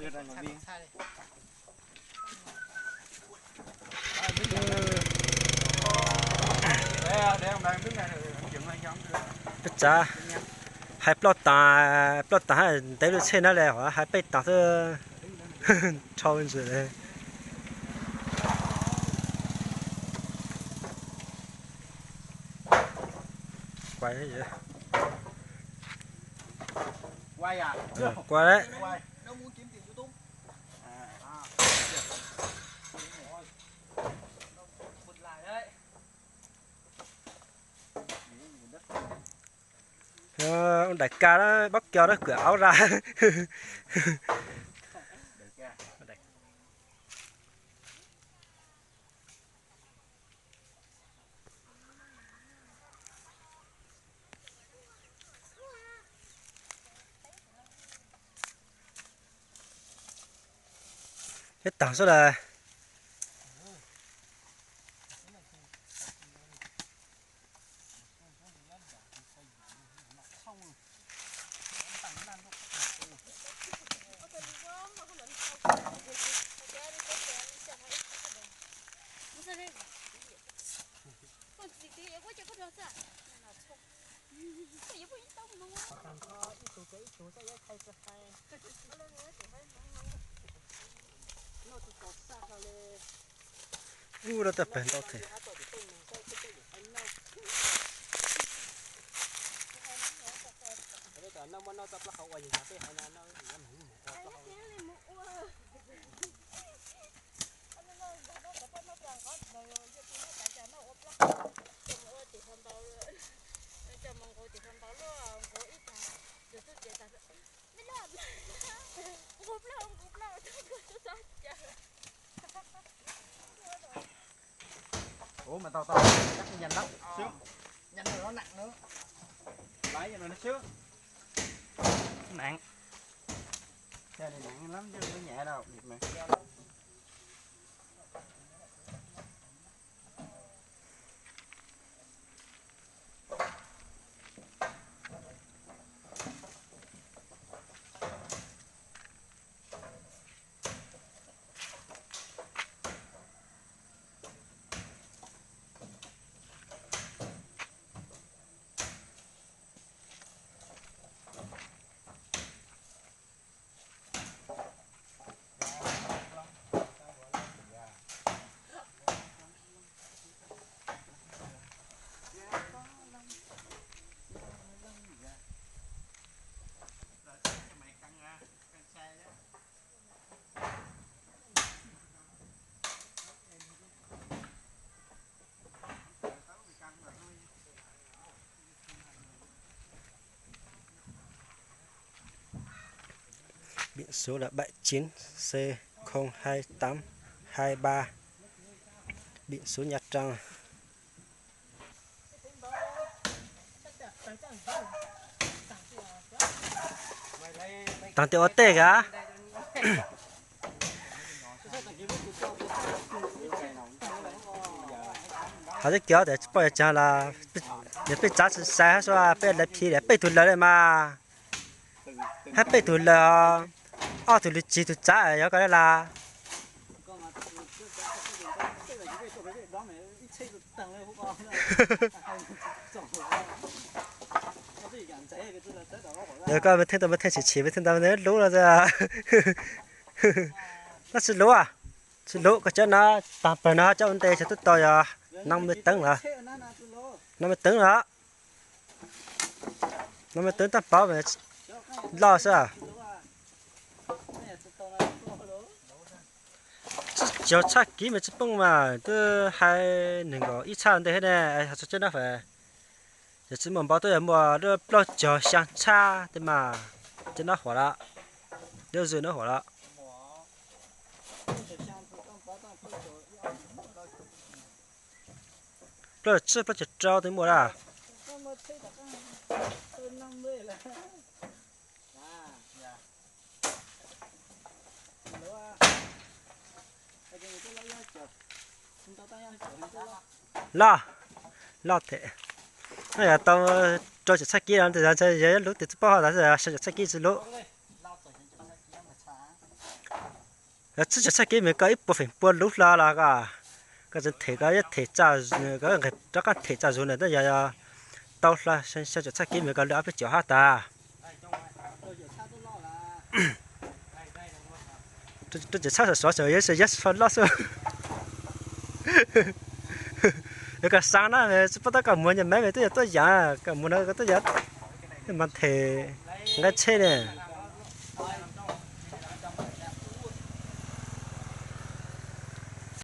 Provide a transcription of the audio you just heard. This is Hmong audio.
Peb tsav hais ploj tas, ploj tas ntev lub tsheb na le hais peb tas xwb, rhau ntsis. Qua, qua lawm. Ub, daim ka na, pab kiag na, kwm aub ra. Peb tag xwb las. Ub, lawv tej pawg ntau thiab. Ua mas tau tau, cab nyas lawm xwb, nyas lawm los nag lawm. Laiv yam no xwb, nag, nag lab, nyas lawm. Biển số là bảy chín C không hai tám hai ba. Biển số Nha Trang. Taag tes ua tej ka. Hais tib kiag tias tsis pom caag los, yog peb tsav tsis sai hab, peb lawv phim peb tug lawv le mas. Hab peb tug lawv, ob tug lwm tsis tug tsav yog koj le las. Yog koj me theej tau me theej tsis chim, me theej tau me lub no, no tsis lub, tsis lub, koj cov no taag pawg no cov ua ntej tsis tub tau yog năm mươi tấn lawm, năm mươi tấn lawm. Năm mươi tấn tab pov loj xwb. Tsis tshaj kiv mas tsis poob mas twb hais neeg nkaus ib tshaj ntej thiab ne, hais txog cov no fam. Yog tsis muaj npav twb yog muaj plaub caug xyaa tshaj tej mas, cov no huam lawm, cov zoo no huam lawm. Plaub caug tsib, plaub caug rau twb muaj lawm. Loj, loj thiab. No yog tau rau caum txhiab kib no, yog lub twg tsis paub tas, xya caum txhiab kib tsis lub. Txhaj txhaj kev Meskas ib puas feem pua lub hla los koj, koj tseem them, koj yuav them txaj, koj rov qab them txaj zus na, tab yog tau hla txhaj kev Meskas li ob peb caug hab tas. Rau tseem txhaj sov sov, yog sov loj xwb. Yog koj xav na, tsis paub tab koj muag nyaj maiv mas tuaj yog tuaj yam, koj muag no koj tuaj yam, mas them nqaij tsheb ne.